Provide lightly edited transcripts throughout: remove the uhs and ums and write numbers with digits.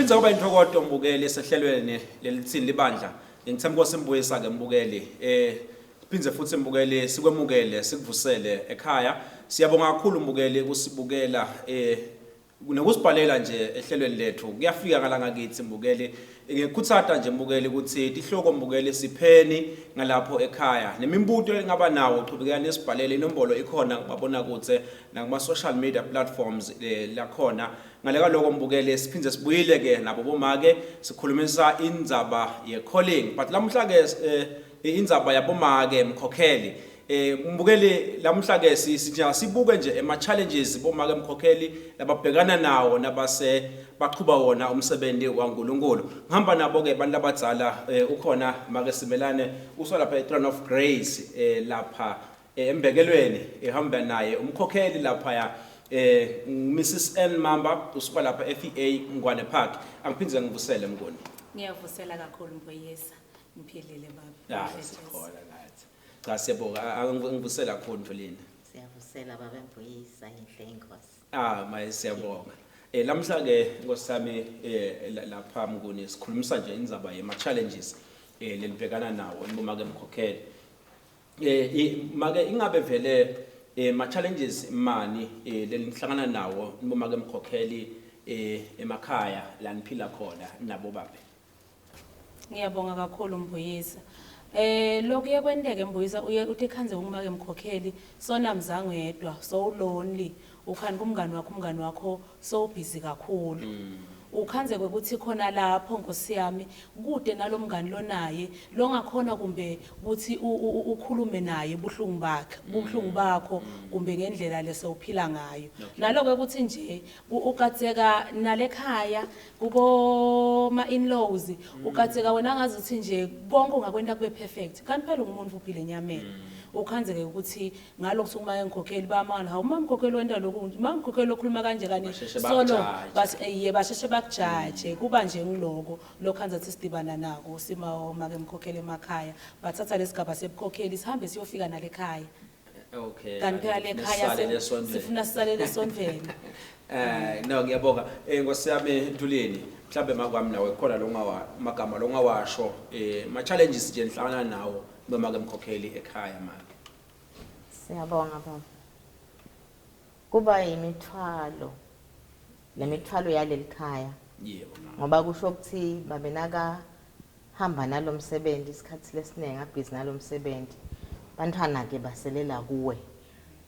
Kwaphindze kwaba intokoto mbukeli esehlelweni lelithini libandla. Ngithemba Nkosi mbuyisa ke mbukeli. Eh siphindze futhi mbukeli sikwemukele sikuvusele ekhaya. Siyabonga kakhulu mbukeli kusibukela eh nokusibhalela nje ehlelweni lethu. Kuyafika ngalanga kithi mbukeli. Ngikhuthata nje mbukeli ukuthi tihloko mbukeli sipheni ngalapho ekhaya. Nemimbuto engaba nawo chubekani nisibhalele inombolo ikhona kubabona kutse nakuma social media platforms eh, lakhona. Ngale kaloko mbukeli siphindze sibuyile ke nabo bomake sikhulumisa indzaba ye calling but lamuhla ke eh, indzaba yabomake mkhokheli eh mbukeli lamuhla ke sithi sibuke nje ema challenges bomake mkhokheli lababhekana nawo nabase bachuba wona umsebenzi waNkulunkulu ngihamba nabo ke abantu abadzala eh, ukhona make simelane uso lapha e Throne of Grace eh, lapha eh, embekelweni ehamba naye umkhokheli lapha eh Mrs N Mamba usuka lapha eFEA Ngwane Park angiphindze ngivusele mnguni Ngiyavusela kakhulu Mboyisa. Ngiphilile baba. hayi sikhona nathi cha siyabonga angivusela kakhulu Ntulini Siyavusela baba Mbuyisa inhle inkosi. ah maye siyabonga eh lamhla ke Nkosi yami eh lapha mnguni sikhulumisa nje indzaba yema challenges eh lelibhekana nawo niboma ke mkhokheli eh make ingabe vele eh ma challenges mani eh lenihlangana nawo niboma ke mkhokheli eh emakhaya la niphila khona nabo babe Ngiyabonga kakhulu Mbuyisa. Eh lokuye kwenteke Mbuyisa uye uthi khanze ungumake mkhokheli sona mzango yedwa so lonely ukhani kumngani wakho umngani wakho so busy kakhulu. Ukhanze kwekuthi khona lapho Nkosi yami kude nalomngani lonaye longakhona kumbe ukuthi ukhulume naye buhlungu bakhe buhlungu bakho kumbe ngendlela lesewuphila ngayo. Naloko ukuthi nje ukatseka nalekhaya kubo ma in-laws ukatseka wena ngazi ukuthi nje konke ungakwenta kube perfect kanti phela ungumuntu uphile enyameni ukhanzeke ukuthi ngalokhu uma engikhokheli bamanga hawu uma ngikhokheli wenta lokhu uma ngikhokheli okhuluma kanje kani Basheshe solo bakujaje. bas iye basheshe bakujaje kuba nje ngiloko lokhanza ukuthi sidibana nako sima make mkhokheli emakhaya bathatha lesigaba sebukhokheli sihambe siyofika nalekhaya okay kanti phela lekhaya Nisale lesontweni. sifuna sisalele esontweni Eh no ngiyabonga. Eh Nkosi yami Ntulini mhlambe makwami nawe khona lo ngawa magama lo ngawasho eh ma challenges nje nihlangana nawo noma ke mkhokheli ekhaya manje. Siyabonga baba. Kuba imithwalo. Lemithwalo yaleli khaya Yebo mama. ngoba kusho ukuthi babenaka hamba nalomsebenzi isikhathi lesiningi abhizi nalomsebenzi. Bantwana ke baselela kuwe.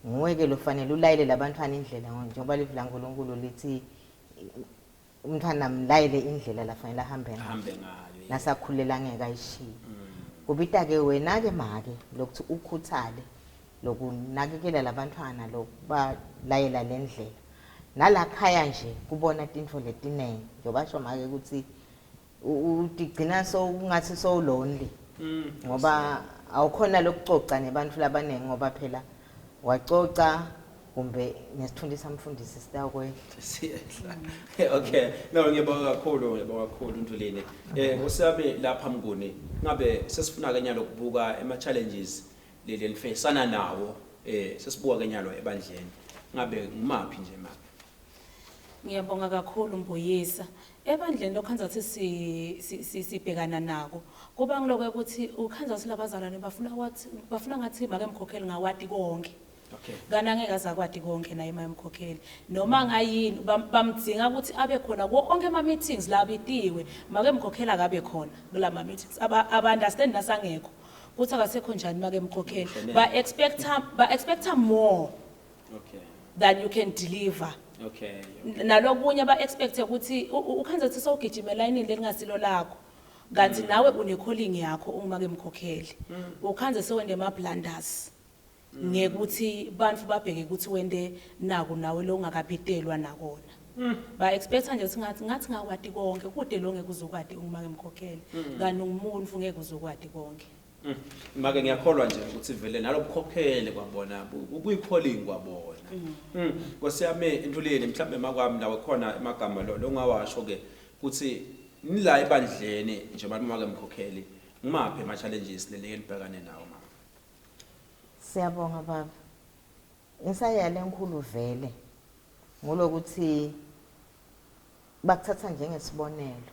Nguwe ke lofanele ulayele labantwana indlela njengoba livi laNkulunkulu lithi umntwana mlayele indlela lafanele ahambe ngayo. Ahambe ngayo. Nasakhulela ngeke ayishiye. Kubita ke wena ke make lokuthi ukhuthale lokunakekela labantwana lokubalayela lendlela. Nalakhaya nje kubona tintfo letinengi njengoba sho make ukuthi utigcina so ungathi so lonely ngoba awukhona lokucoca nebantu labanengi ngoba phela wacoca kumbe nesithundi samfundisi sitakwehla. Siyehla. Okay. No ngiyabonga kakhulu ngiyabonga kakhulu Ntulini. Eh Nkosi yami lapha Mnguni ngabe sesifuna ke nyalo kubuka ema challenges leli nifesana nawo eh sesibuka ke nyalo ebandleni. Ngabe ngumaphi nje maphi? Ngiyabonga kakhulu Mbuyisa. Ebandleni lokhanza ukuthi si sibhekana nako. Kuba ngiloko ukuthi ukhanza ukuthi labazalwane bafuna kwathi bafuna ngathi make mkhokheli ngawati konke. Okay. Kana ngeke azakwati konke naye make mkhokheli. Noma ngayini bamdzinga ukuthi abe khona kuwo onke ama meetings la abitiwe make mkhokheli akabe khona kulama meetings. Aba aba understand nasangekho. Kuthi akasekho njani make mkhokheli. Ba expect ba expect more Okay. than you can deliver. Okay. Nalokunye ba expect ukuthi ukhanze ukuthi sowugijima elayinini lelingasilo lakho kanti nawe une calling yakho uma ke mkhokheli ukhanze sewende ama blunders ngekuthi bantu babheke ukuthi wende naku nawe lo ungakabitelwa nakona ba expect nje ukuthi ngathi ngathi ngakwati konke kude lo ngeke uzokwati uma ke mkhokheli kanti ungumuntu ngeke uzokwati konke. Make ngiyakholwa nje ukuthi vele nalobukhokhele kwabona buyi-calling kwabona. Nkosi yami Ntulini mhlambe makwami nawe khona emagama lo longawasho ke ukuthi nila ebandleni nje bantu make mkhokheli ngimaphi ama challenges lelike nibhekane nawo mama. Siyabonga baba. Insayela enkulu vele ngulokuthi Bakuthatha njengesibonelo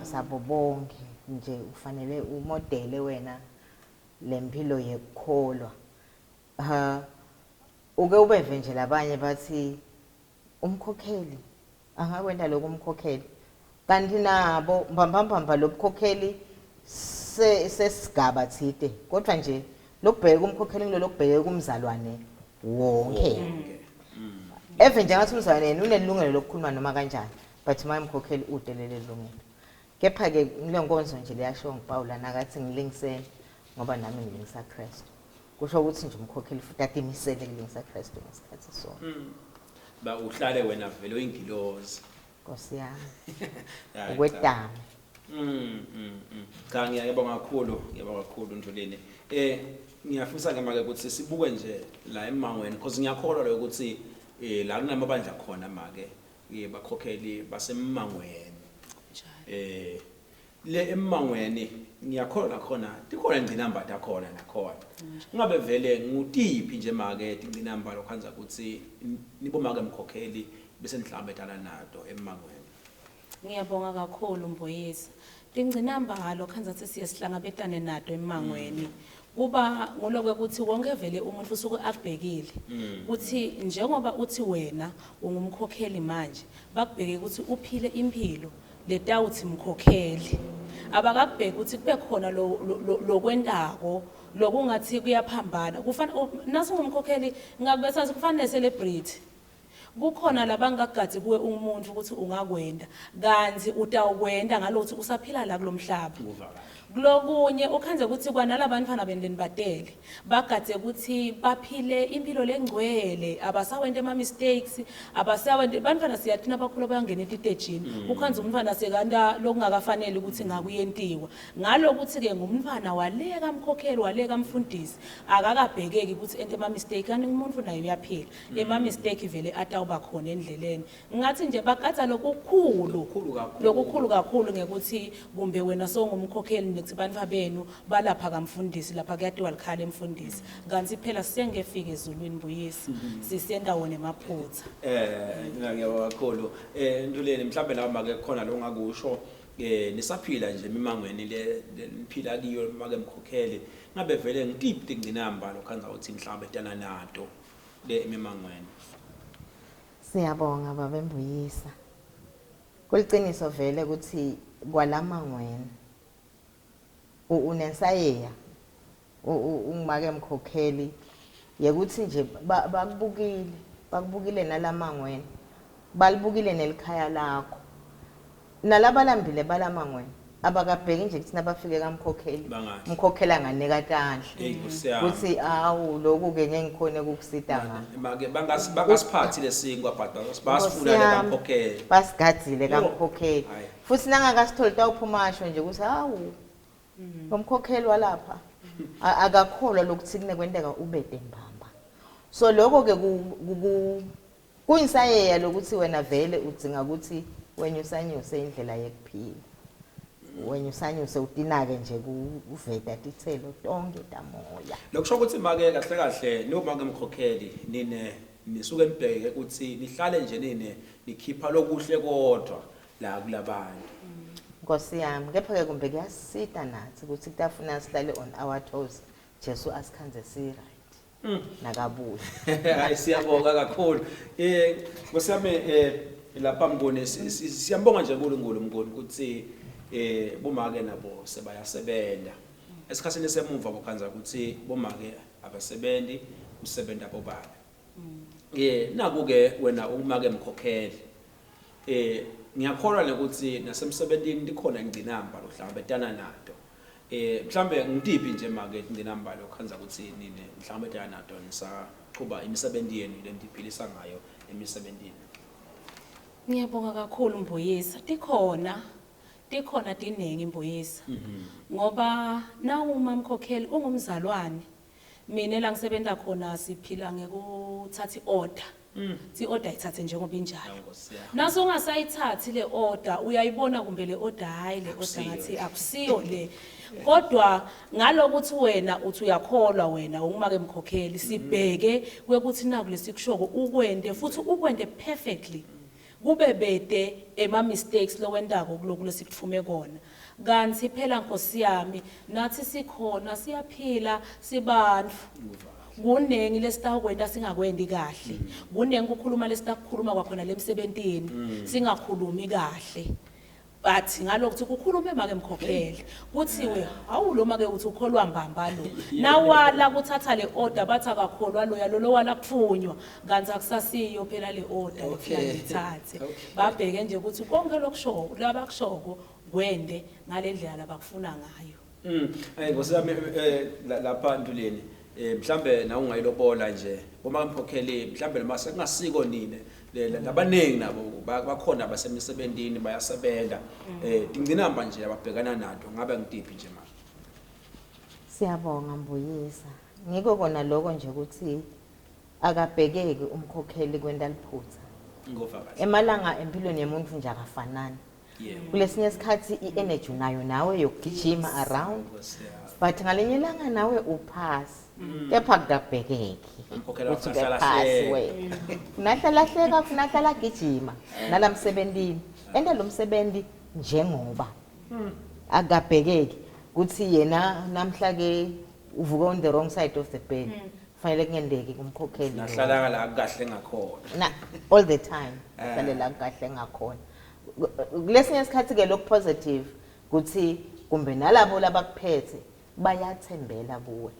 sabo bonke nje, ufanele umodele wena lempilo yekukholwa. Ha, uke ubeve nje labanye bathi umkhokheli angakwenta lokhu umkhokheli, kanti nabo mbambambamba lobukhokheli sesigaba thide, kodwa nje lokubheke umkhokheli ngilo lokubheke kumzalwane wonke. Eve nje ngathi umzalwane yena unelungelo lokukhuluma noma kanjani, but uma umkhokheli ude leli lungelo. Kepha-ke kule nkonzo nje leyashiwo nguPawula nakathi ngilingiseni ngoba nami ngilingisa Kristu, kusho ukuthi nje umkhokheli futhi atimisele kulingisa Kristu ngesikhathi sonke. Ba uhlale wena vele uyingilozi. Nkosi yami. Hayi, cha. Ukwetama. Cha, ngiyabonga kakhulu, ngiyabonga kakhulu Ndulini. Ngiyafisa ke make ukuthi sibuke nje la emangweni, because ngiyakholwa lo ukuthi la kunamabandla khona make bakhokheli basemangweni. Le emangweni ngiyakholwa khona tikhona ingcinamba takhona nakhona. Ngabe vele ngutiphi nje make tingcinamba lokhanza ukuthi nibomake mkhokheli bese nihlangabetana nato emangweni? Ngiyabonga kakhulu Mbuyisa. Tingcinamba lokhanza ukuthi siye sihlangabetane nato emangweni. Kuba nguloko ukuthi wonke vele umuntu usuke akubhekile ukuthi njengoba uthi wena ungumkhokheli manje, bakubheke ukuthi uphile impilo letawuthi mkhokheli. Abakakubheki ukuthi kube khona lokwentako lokungathi kuyaphambana. Kufana nasungumkhokheli ngakubetha kufana ne-celebrity. Kukhona labangakugadi kuwe umuntu ukuthi ungakwenda, kanti utawukwenda ngalokuthi usaphila la kulomhlaba. Kuva kahle. Kulokunye ukhanze ukuthi kwanalabantwana bendeni batele bagadze ukuthi baphile impilo lengcwele, abasawente ama mistakes, abasawente bantwana siyathina abakhulu bayangena etitejini. Ukhanze umntwana sekanta lokungakafanele ukuthi ngakuyentiwa. Ngalokuthi ke ngumntwana waleka mkhokheli waleka mfundisi, akakabhekeki ukuthi ente ama mistake, kanti umuntu naye uyaphila. Ema mistake vele atawuba khona endleleni. Ngathi nje bagadza lokukhulu, Lokukhulu kakhulu. lokukhulu kakhulu ngekuthi kumbe wena songumkhokheli nekuthi bantfu benu balapha kamfundisi, lapha kuyatiwa likhala emfundisi. Kanti phela sengefika ezulwini Mbuyisi, sisenda wona emaphutha. Ngiyabonga kakhulu. Nduleni mhlambe nawe make khona lo ngakusho, nisaphila nje emimangweni le niphila kiyo make mkhokheli, ngabe vele ngitiphi tingcinamba lokhanza ukuthi nihlangabetana nato le emimangweni? Siyabonga baba Mbuyisa. Kuliciniso vele ukuthi kwalamangweni unensayeya ungumake mkhokheli yekuthi nje bakubukile nalamangweni, balibukile nelikhaya lakho, nalabalambile balamangweni abakabheki nje ukuthi nabafike kamkhokheli, Bangadli. mkhokheli anganika tandla Hey, Nkosi yami. ukuthi awu lokhu ke ngeke ngikhone ukukusita nga. Make bangasiphathi lesinkwa but basifuna Nkosi yami, kamkhokheli. Basigadzile Yo. kamkhokheli. Hayi. Futhi nangakasitholi tawuphuma asho nje ukuthi hawu lo mkhokheli walapha akakholwa lokuthi kunekwenteka ubede mbamba. So lokho ke kuyinsayeya lokuthi wena vele udzinga ukuthi wenyusanyuse indlela yekuphila. Wenyusanyuse utinake nje kuveta titselo tonke tamoya. Lokusho ukuthi make kahle kahle noma ke mkhokheli nine nisuke nibheke ukuthi nihlale nje nine nikhipha lokuhle kodwa la kulabantu. Nkosi yami, kepha ke kumbe kuyasita nathi ukuthi kutafuna sihlale on our toes. Jesu asikhanze si right. Nakabuya. Hayi, siyabonga kakhulu. Nkosi yami, lapha Mnguni, siyambonga nje uNkulunkulu Mnguni ukuthi bomake nabo sebayasebenza. Esikhathini semuva bokhanza ukuthi bomake abasebenzi, kusebenza bobaba. Naku ke wena umake mkhokheli. Ngiyakholwa nokuthi nasemsebentini likhona ingcinamba lohlangabetana nato. Mhlambe ngitiphi nje make ingcinamba lokhanza ukuthi nine nihlangabetana nato nisaqhuba imisebenzi yenu leniphilisa ngayo emisebentini? Ngiyabonga kakhulu Mbuyisa. Tikhona tinengi Mbuyisa. Ngoba nawuma mkhokheli ungumzalwane, mina la ngisebenza khona siphila ngekuthatha i-order. I-order ithathe njengoba injalo. Nkosi yami. Naso ungasayithathi le order, uyayibona kumbe le order, hayi le order Akusiyo. ngathi akusiyo le. Kodwa ngalokuthi wena uthi uyakholwa wena ungumake mkhokheli, sibheke kwekuthi naku lesikushoko ukwente futhi ukwente perfectly. Kube bete ema mistakes lowentako kuloku lesikutfume kona. Kantsi phela Nkosi yami nathi sikhona siyaphila sibantfu. Kunengi lesitawukwenta singakwendi kahle. Kunengi kukhuluma lesitakukhuluma kwakhona lemsebentini singakhulumi kahle. But ngalokuthi kukhulume make mkhokheli kuthiwe hawu lo make uthi ukholwa mbamba lo nawala kuthatha le order bathi akakholwa loya lo lowala kuthunywa kanti akusasiyo phela le order lefuna ngiyithathe. Babheke nje ukuthi konke lokushoko labakushoko kwende ngalendlela labakufuna ngayo. Nkosi yami, lapha Ntuleni, mhlambe nawe ungayilobola nje uma mkhokheli, mhlambe noma sekungasiko nine labaningi nabo bakhona abasemisebentini bayasebenza, tingcinamba nje ababhekana nato ngabe ngitiphi nje manje? Siyabonga Mbuyisa. Ngiko kona lokho nje ukuthi akabhekeki umkhokheli kwenta liphutha. Ngova kahle. Emalanga empilweni yemuntu nje akafanani. Kulesinye isikhathi i-energy unayo nawe yokugijima around. But ngalinye ilanga nawe uphasi. Kepha kukabhekeki. Umkhokhela Uthi wahlala uyaphasi hleka. wena. Unahlala hleka, unahlala gijima nalamsebentini. Enta lo msebenzi njengoba akabhekeki kuthi yena namhla ke uvuka on the wrong side of the bed. Kufanele kungendeki kumkhokheli. Nahlala la kahle ngakhona. Na all the time hlale la kahle ngakhona. Kulesinye isikhathi ke lokhu positive kuthi kumbe nalabo labakuphethe bayathembela kuwe.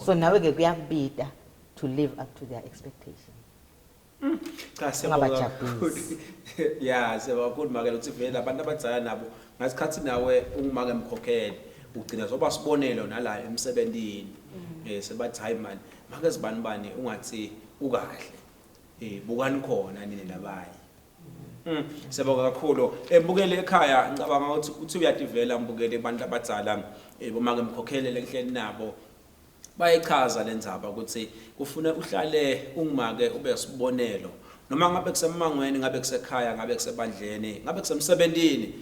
So nawe ke kuyakubida to live up to their expectation. Cha, siyabonga Ungabajabhisi. kakhulu. Ya, siyabonga kakhulu make uthi vele abantu abadala nabo ngasikhathi nawe ungumake mkhokheli ugcina zoba sibonelo nala emsebentini. Sebathi hayi man, make zibani bani ungathi ukahle. Bukani khona nini labanye. Siyabonga kakhulu. Mbukeli ekhaya, ngicabanga ukuthi uthi uyativela mbukeli abantu abadala, bomake mkhokheli lenhleli nabo. Bayayichaza le ndzaba ukuthi kufuna uhlale ungumake ube sibonelo noma ngabe kusemangweni, ngabe kusekhaya, ngabe kusebandleni, ngabe kusemsebentini,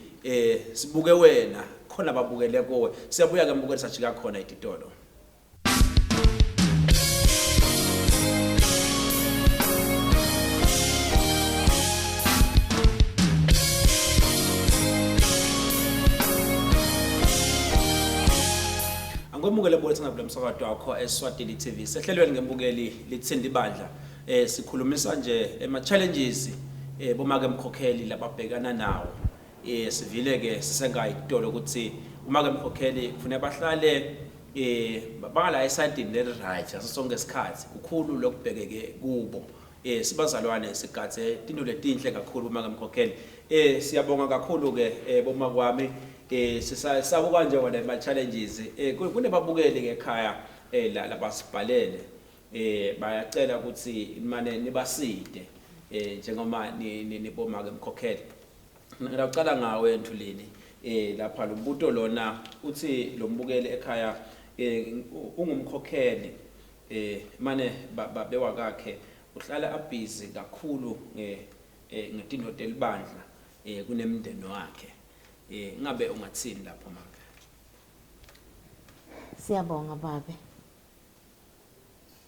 sibuke wena khona babukele kuwe. Siyabuya ke mbukeli, sajika khona ititolo. Angomukele bothi ngabula umsakazo wakho eSwatini TV. Sehlelweni ngembukeli lithindi ibandla. Sikhulumisa nje ema challenges bomake mkhokheli lababhekana nawo. Sivile ke sisengayi itolo ukuthi umake mkhokheli kufanele bahlale bangala esayidini le right ngaso sonke isikhathi, kukhulu lokubhekeke kubo. Sibazalwane sigadze tinto letinhle kakhulu bomake mkhokheli. Siyabonga kakhulu ke bomakwami. Sisabuka nje wona ama challenges. Kunebabukeli ke ekhaya labasibhalele. Bayacela ukuthi mane nibaside njengoba nibomake mkhokheli. Ngiyaqala ngawe Nthulini. Lapha lo mbuto lona uthi lo mbukeli ekhaya ungumkhokheli, mane bewakakhe uhlala abhizi kakhulu ngetinto telibandla kunemndeni wakhe. Ngabe ungathini lapho maka? Siyabonga babe.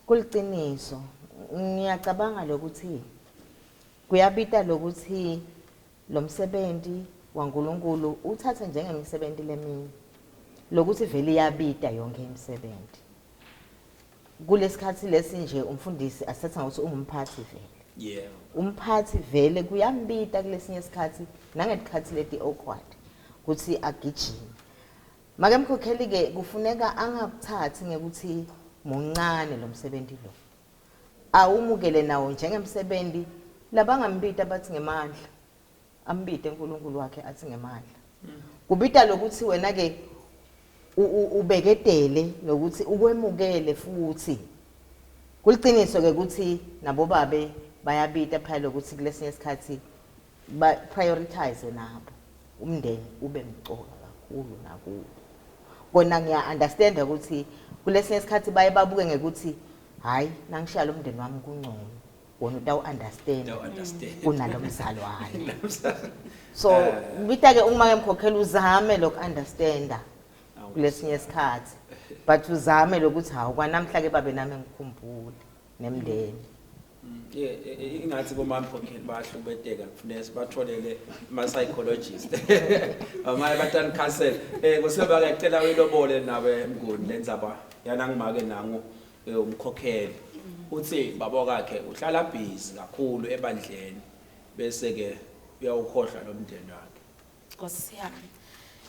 Kuliciniso ngiyacabanga lokuthi kuyabita lokuthi lo msebenzi waNkulunkulu uthathe njengemisebenzi leminye, lokuthi vele iyabita yonke imisebenzi. Kulesikhathi lesi nje umfundisi asithatha ngokuthi ungumphathi vele. Umphathi vele kuyambita kulesinye isikhathi nangekhathi leti awkward ukuthi agijime. Make mkhokheli ke kufuneka angakuthathi ngekuthi muncane lo msebenzi lo. Awumukele nawo njengemsebenzi labangambita bathi ngemandla. Ambite uNkulunkulu wakhe athi ngemandla. Kubita lokuthi wena ke ubeketele nokuthi ukwemukele futhi. Kuliciniso ke ukuthi nabo babe bayabita phela lokuthi kulesinye isikhathi ba prioritize nabo umndeni ube mcoka kakhulu nakubo. Kona ngiya understand ukuthi kulesinye isikhathi baye babuke ngekuthi hayi nangishiya lo mndeni wami kungcono, wona utawu understand Utawu understand. kunalo mzalwane. So bita ke uma ke mkhokhela uzame lokhu understanda kulesinye isikhathi, but uzame lokuthi hawu kwanamhla ke babe nami ngikhumbule nemndeni. Ingathi bomamkhokheli bayahlubeteka, kufuneka sibatholele ama-psychologist amanye batani counsel. Kuseba ngiyacela uyilobole nawe Mnguni lendzaba yanangimake nangu umkhokheli uthi baba wakhe uhlala busy kakhulu ebandleni, bese ke uyawukhohlwa lo mndeni wakhe. Nkosi yami.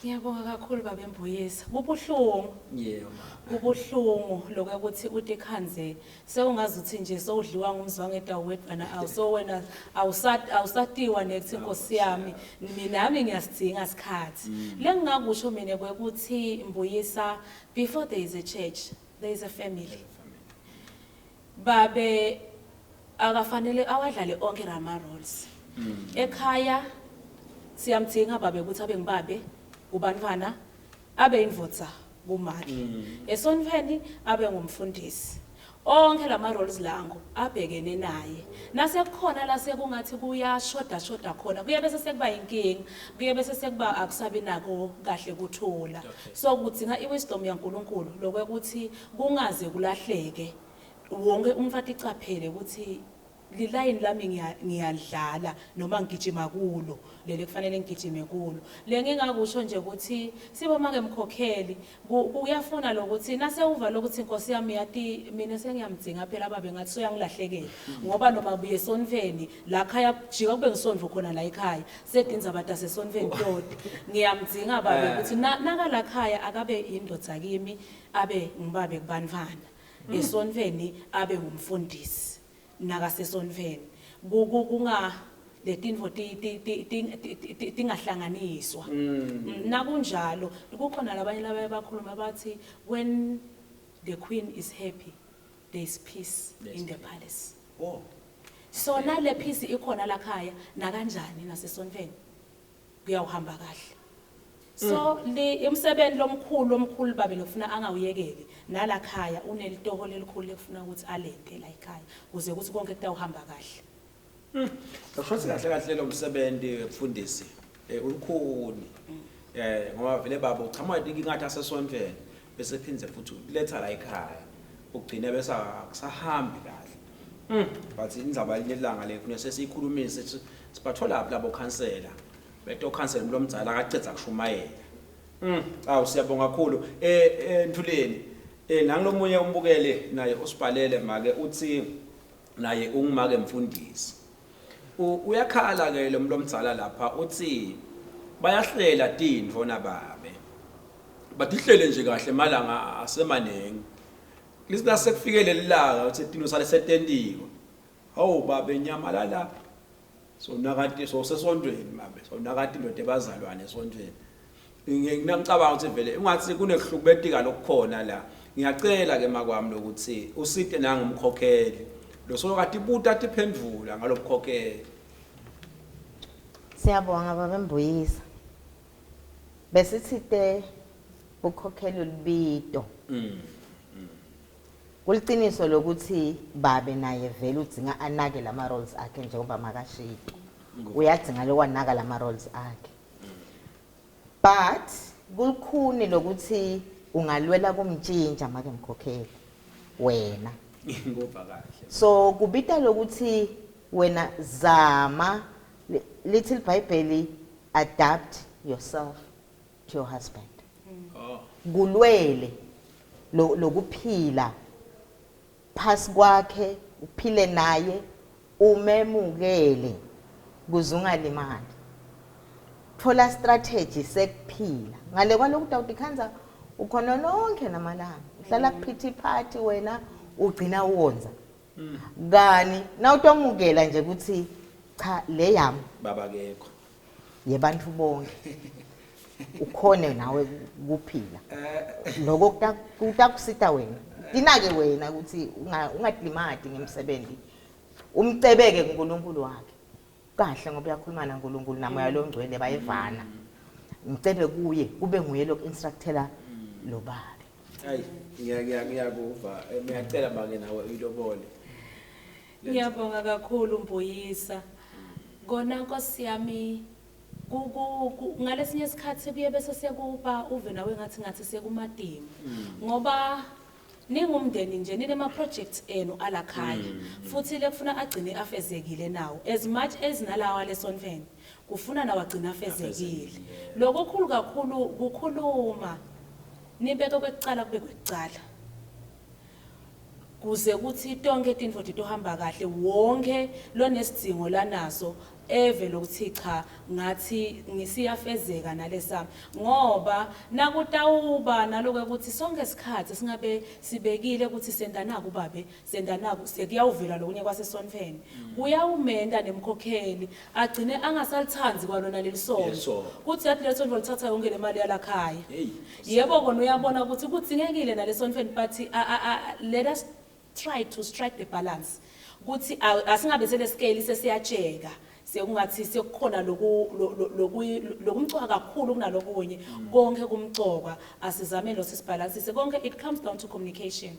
Ngiyabonga kakhulu babe Mbuyisa. Kubuhlungu. Yebo ma. Kubuhlungu lokho ukuthi utikhandze sewungazuthi nje sowudliwa ngumzwangedwa wedwana, awu so wena awusatiwa next. Nkosi yami, minami ngiyasidinga isikhathi. Lengingakusho mina kwekuthi, Mbuyisa, before there is a church there is a family. Babe akafanele awadlale onke lama roles. Ekhaya siyamdzinga babe ukuthi abe ngibabe kubantwana, abe indvodza kumake, esontfweni abe ngumfundisi. Onke lama roles lango abhekene naye. Nasekukhona la sekungathi kuyashoda shoda khona, kuye bese sekuba inkinga, kuye bese sekuba akusabi nako kahle kuthula. So kudzinga iwisdom yaNkulunkulu lokwekuthi kungaze kulahleke wonke umfati. Icaphele ukuthi lilayini lami ngiyadlala noma ngigijima kulo leli kufanele ngigijime kulo. Le ngingakusho nje ukuthi siboma-ke mkhokheli, kuyafuna lokuthi nasewuva lokuthi inkosi yami yati mina sengiyamdzinga phela babe, ngathi soyangilahlekela, ngoba noma buye esontfweni la khaya kujika kube ngisondvo khona la ekhaya sedindzaba tasesontfweni toti. Ngiyamdzinga babe ukuthi nakala khaya akabe indoda kimi, abe ngibabe kubantfwana, esontfweni abe ngumfundisi nakasesontfweni. Kunga letinfo tingahlanganiswa. Nakunjalo kukhona labanye labaye bakhuluma bathi, "When the queen is happy, there is peace There's in the peace. palace." Oh. So nale peace ikhona lakhaya, nakanjani nasesontfweni kuyawuhamba kahle. So li umsebenzi lomkhulu omkhulu babe lofuna angawuyekeli nalakhaya, unelitoho lelikhulu lekufuna ukuthi alente la ekhaya kuze ukuthi konke kutawuhamba kahle. Kusho ukuthi kahle kahle lo msebenzi webufundisi ulukhuni. Ngoba vele baba uchamuka ingathi asesontweni, bese phindze futhi uletha la ekhaya. Ugcine bese akusahambi kahle. But indzaba lelanga le kufanele sesiyikhulumise, sibathola laphi labo khansela. Beto khansela umuntu omdzala akacedza kushumayela. Awu, siyabonga kakhulu. Nthuleni. Nangilomunye umbukele naye usibhalele make, uthi naye ungumake mfundisi. Uyakhala ke lo muntu omdzala lapha, uthi bayahlela tintfo nababe. Batihlele nje kahle, malanga asemanengi. Lisina sekufikele lilanga uthi tintfo sale setentiwe. Hawu, babe nyamalala. So nakati so sesontweni babe. So nakati indoda ebazalwane esontweni. Nginamcabanga ukuthi vele ungathi kunekuhlukubetika lokukhona la. Ngiyacela ke makwami lokuthi usite nangumkhokheli. Lo solo kade ibuta tiphendvula ngalobukhokheli. Siyabonga baba Mbuyisa. Besithite bukhokhelo libito. Kuliciniso lokuthi babe naye vele udzinga anake lama roles akhe njengoba makashilo. Uyadzinga lokwanaka lama roles akhe. But kulukhuni lokuthi ungalwela kumtshintsha make mkhokheli wena. Ngoba kahle. So kubita lokuthi wena zama, lithi iBhayibheli, "Adapt yourself to your husband." Oh. Kulwele lokuphila phasi kwakhe, uphile naye, umemukele kuze ungalimali. Thola strategy sekuphila ngale kwaloku utawutikhandza ukhona nonke namalanga uhlala kuphithi party, wena ugcina uwonza kani nawutomukela nje ukuthi cha, le yami Baba kekho. Yebantfu bonke, ukhone nawe kuphila loko kutakusita wena. Tinake wena ukuthi ungalimati ngemsebenzi, umcebeke kuNkulunkulu wakhe kahle, ngoba uyakhuluma naNkulunkulu namoya longcwele bayevana. Ngicebe kuye kube nguye loku-instructela lo babe. Hayi, ngiya ngiya ngiyakuva. Ngiyacela make nawe uyilobole. Ngiyabonga kakhulu Mbuyisa. Kona Nkosi yami, ngalesinye isikhathi kuye bese sekuba uve nawe ngathi sekumadima. Ngoba Ningumndeni nje ninema projects enu alakhaya futhi lekufuna agcine afezekile nawo as much as nalawa lesontfweni kufuna nawo agcine afezekile. Afezekile. Lokukhulu kakhulu kukhuluma nibeke kwekucala kube kwekucala kuze kuthi tonke tintfo titohamba kahle, wonke lonesidzingo lanaso eve lokuthi cha, ngathi ngisiyafezeka nalesami, ngoba nakutawuba naloko ukuthi sonke isikhathi singabe sibekile ukuthi senta naku babe, senta naku, sekuyawuvela lokunye kwasesontfweni, kuyawumenta nemkhokheli agcine angasalithandi kwalona leli sonto. Leli sonto. Kuthi yathi leli sonto lithatha yonke le mali yalakhaya. Hey. Yebo, kona uyabona ukuthi kudzingekile nalesontfweni, but let us try to strike the balance ukuthi asingabe sele scale sesiyatsheka, sekungathi sekukhona lokumcoka kakhulu kunalokunye. Konke kumcoka, asizame lo sisibalansise konke. It comes down to communication.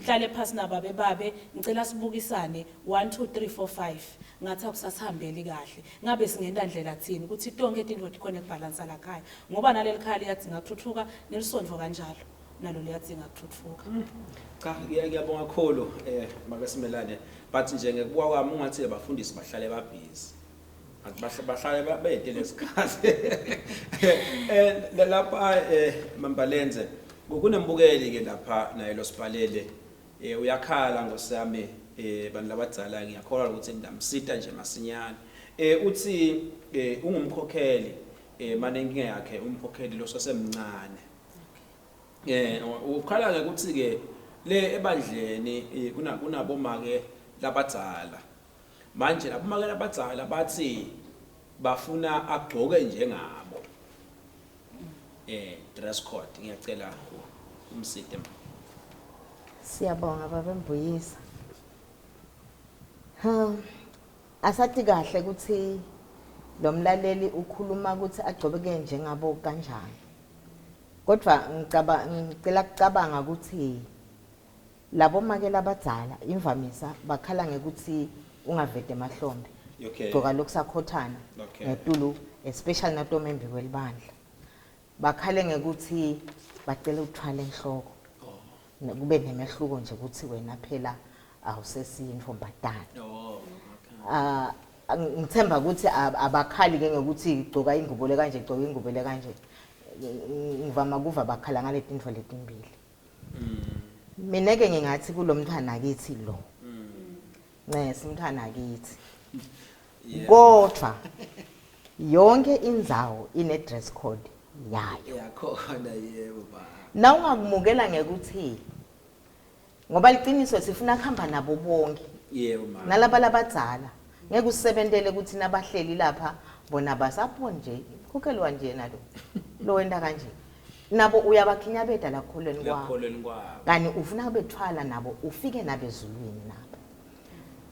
Hlale phasi nababe, babe ngicela sibukisane 1 2 3 4 5, ngathi akusasihambeli kahle, ngabe singenta ndlela thini ukuthi tonke tintfo tikhona ekubhalansa lakhaya, ngoba naleli khaya liyadzinga kuthuthuka, nelisondvo kanjalo nalo liyadzinga kuthuthuka. Cha, ngiyabonga kakhulu make Simelane, but nje ngekubuka kwami ungathi abafundisi bahlale babhizi. Ngathi bahlale bede lesikhathi. Lapha Mambalenze kunembukeli ke lapha naye losibhalele, uyakhala ngosami, bantu labadzala, ngiyakholwa ukuthi ndamsita nje masinyane. Uthi ungumkhokheli, mane inkinga yakhe umkhokheli lo sosemncane. Ukhala ke ukuthi ke le ebandleni kunabomake labadzala. Manje labomake labadzala bathi bafuna agcoke njengabo. Dress code, ngiyacela umsite. Siyabonga baba Mbuyisa. Ha, asathi kahle ukuthi lo mlaleli ukhuluma ukuthi agcobeke njengabo kanjani. Kodwa ngicela kucabanga ukuthi labo make labadzala imvamisa bakhala ngekuthi ungavete emahlombe. Gcoka lokusakhothana ngetulu, especially natomembi kwelibandla. Bakhale ngekuthi bacela ukuthwala enhloko. Kube nemehluko nje ukuthi wena phela awusesiyintombatana. Ngithemba ukuthi abakhali ke ngekuthi gcoka ingubo le kanje, gcoka ingubo le kanje. Ngivama kuva bakhala ngale tintfo letimbili. Mina ke ngingathi kulomntwana kithi lo. Ncese umntwana kithi. Kodwa yonke indzawo ine dress code yayo. Yakhona, yebo ba. Na ungakumukela ngekuthi ngoba liqiniso sifuna kuhamba nabo bonke. Yebo ma. Nalaba labadzala ngeke usebentele ukuthi nabahleli lapha bona basapho nje, khokhelwa nje nalo. Lo wenda kanje. Nabo uyabakhinyabeda la kukholweni kwabo. Lakholweni kwabo. Kani ufuna kubethwala nabo ufike nabe ezulwini nabo.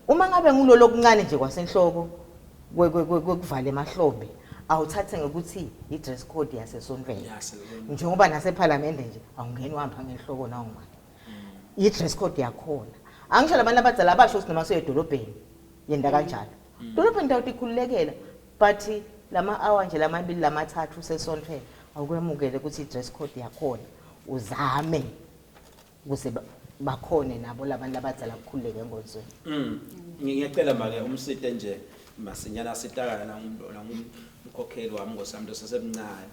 Uma ngabe ngulolo okuncane nje kwasenhloko kwekuvala emahlombe, awuthathe ngokuthi i-dress code yasesontweni. Yasesontweni. Njengoba nasephalamende nje awungeni uhamba ngenhloko nawo manje. I-dress code yakhona. Angisho labantu abadala abasho ukuthi noma seyedolobheni yenda kanjalo. Dolobheni ndawo ikhululekela, but lama hour nje lamabili lamathathu sesontweni awukwemukele ukuthi i-dress code yakhona uzame ukuze bakhone nabo labantu abadzala kukhululeke enkonzweni. Ngiyacela make umsite nje masinyana sitakala nangumkhokheli wami ngosami losesemncane.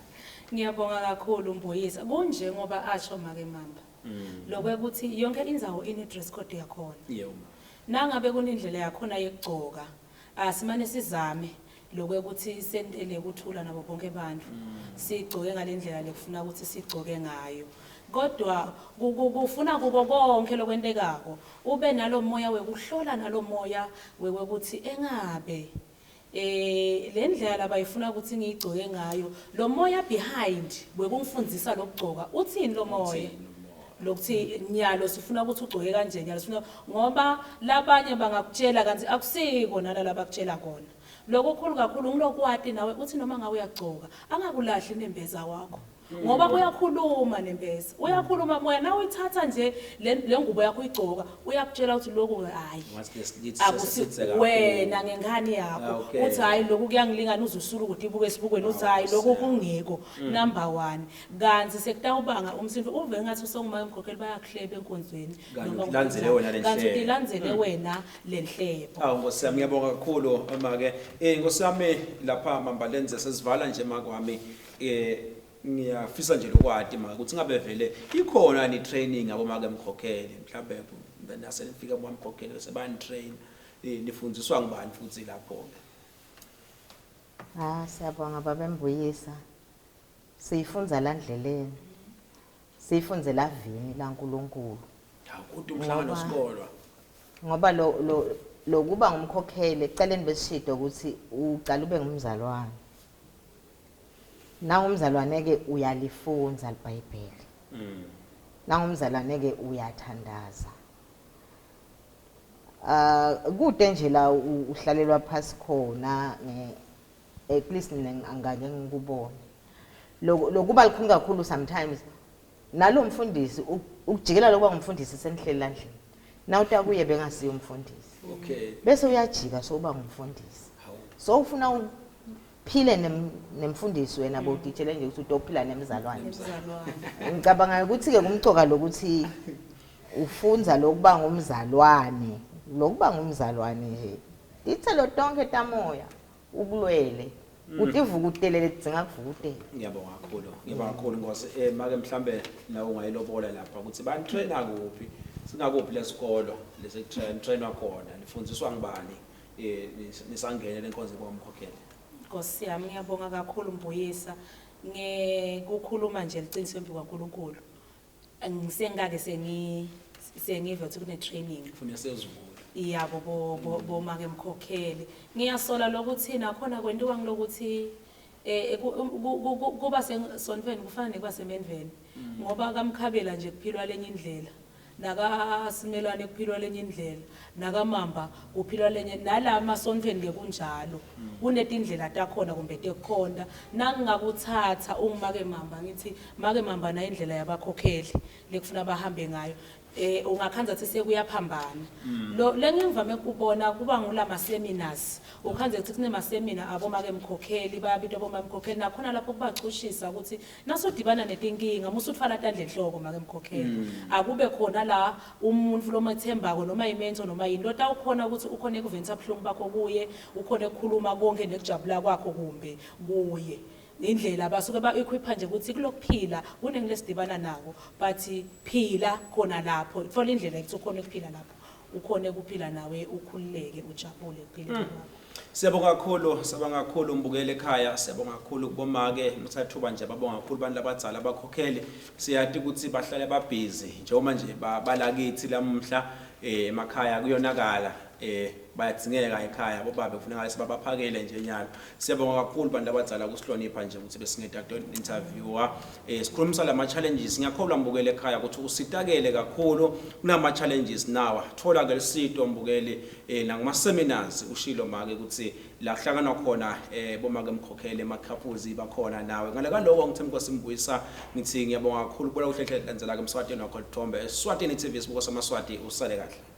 Ngiyabonga kakhulu Mbuyisa. Kunje ngoba asho make Mamba. Lokho ukuthi yonke indzawo ine dress code yakhona. Yebo. Nangabe kunindlela yakhona yekugcoka, asimane sizame lokho ukuthi sentele ukuthula nabo bonke abantu. Sigcoke ngalendlela lekufuna ukuthi sigcoke ngayo. Kodwa kufuna kuko konke lokwentekako ube nalomoya wekuhlola, nalomoya wekuthi engabe le ndlela labayifuna ukuthi ngiyigcoke ngayo, lo moya behind wekungifundisa lokugcoka uthini lo moya lokuthi nyalo sifuna ukuthi ugcoke kanje, nyalo sifuna, ngoba labanye bangakutshela kanti akusiko nala labakutshela kona. Lokukhulu kakhulu ngilokwati nawe uthi noma ngawe uyagcoka angakulahli nembeza wakho. Ngoba uyakhuluma nembeza, uyakhuluma moya. Na uyithatha nje le ngubo yakho uyigcoka, uyakutshela ukuthi lokhu hayi, Ngathi lesilithi akusi sesithe kakhulu. Wena ngengane yakho uthi hayi, lokhu kuyangilingana, uze usule ukuthi ibuke esibukweni, uthi hayi, lokhu kungiko number 1, kanti sekutawubanga umsindo, uve ngathi usongumake mkhokheli, bayakuhleba enkonzweni. Kanti Noma utilandzele kunjani. Wena le Kanti nhlebo. utilandzele wena le nhlebo. Awu Nkosi yami, ngiyabonga kakhulu make. Nkosi yami, lapha Mambalenze, sesivala nje makwami, ngiyafisa nje lokwati make ukuthi ngabe vele ikhona ni training abo make mkhokhele, mhlambe kumbe nase nifika kuma mkhokhele bese bayani train, nifundziswa ngubani futhi lapho ke? Ah, siyabonga babembuyisa. Siyifunza la ndleleni. Siyifunze la vini laNkulunkulu. Akude umhlangano sikolwa. Ngoba lo lokuba ngumkhokheli, ekucaleni besishido ukuthi ucala ube ngumzalwane. Nangumzalwane ke uyalifunza iBhayibheli. Nangumzalwane ke uyathandaza. Ah, kude nje la uhlalelwa phasi khona nge at least mina angake ngikubone. Lokuba likhulu kakhulu sometimes nalo mfundisi ukujikela lokuba ngumfundisi senihleli la ndlini. Na utakuye bengasiyo umfundisi. Bese uyajika so uba ngumfundisi. Hawu. So ufuna uphile nemfundisi wena bowutitshele nje ukuthi utophila nemzalwane. Nemzalwane. Ngicabanga ukuthi ke kumcoka lokuthi ufunza lokuba ngumzalwane, lokuba ngumzalwane nje. Titselo tonke tamoya ukulwele. Utivukutelele kudzinga kuvukutela. Ngiyabonga kakhulu. Ngiyabonga kakhulu Nkosi. Make mhlambe nawe ungayilobola lapha ukuthi bani trainer kuphi? Singakuphi lesikolo lesi train trainwa khona? Nifundziswa ngubani? Nisangene lenkonzo kwamkhokheli. Nkosi yami, ngiyabonga kakhulu Mbuyisa ngekukhuluma nje liqiniso embi kwaNkulunkulu. Ngisengake sengive ukuthi kune training. Ufuna sezulu. Yabo bomake mkhokheli. Ngiyasola lokuthi nakhona kwentiwa ngilokuthi kuba sesontweni kufana nekuba semendveni. Ngoba kamkhabela nje kuphilwa lenye indlela. Nakasimelwane kuphilwa lenye indlela, nakamamba kuphilwa lenye, nala masontweni ke kunjalo. Kunetindlela takhona kumbe tekukhonta. Nangingakuthatha ungimake mamba ngithi make mamba na indlela yabakhokheli lekufuna bahambe ngayo. Ungakhanza ukuthi sekuyaphambana. Lo lengivame ukubona kuba ngulama seminars. Ukhanze ukuthi kunema seminar abo make mkhokheli, bayabitwa bomake mkhokheli, nakhona lapho kubachushisa ukuthi nasudibana netinkinga musuthwala tandla enhloko make mkhokheli. Akube khona la umuntu lomethembako noma imento noma yini lotawukhona ukuthi ukhone kuventsa buhlungu bakho kuye, ukhone ukukhuluma konke nekujabula kwakho kumbe kuye. Indlela basuke ba-equipha nje ukuthi kulokuphila kuningi lesidibana nako, but phila khona lapho, thola indlela yokuthi ukhone ukuphila lapho, ukhone ukuphila nawe ukhululeke ujabule ekuphileni kwakho. Siyabonga kakhulu, siyabonga kakhulu mbukeli ekhaya, siyabonga kakhulu kubomake, mthathuba nje babonga kakhulu abantu abadzala abakhokheli. Siyati ukuthi bahlale babhizi njengoba nje balakithi lamuhla emakhaya kuyonakala, bayadzingeka ekhaya bobabe kufuneka sibabaphakele nje nyalo. Siyabonga kakhulu bantu abadzala kusihlonipha nje ukuthi besingeda kuto interviewer. Sikhulumisa lama challenges, ngiyakholwa mbukeli ekhaya ukuthi usitakele kakhulu kunama challenges nawa. Thola ke lisito mbukeli nanguma seminars ushilo make ukuthi la kuhlanganwa khona bomake mkhokhele ema couples bakhona nawe. Ngale kaloko ngithe Nkosi Mbuyisa ngithi ngiyabonga kakhulu kubona kuhle hle landzela ke emswatini wakho Lithombe. Eswatini TV, sibuko samaswati, usale kahle.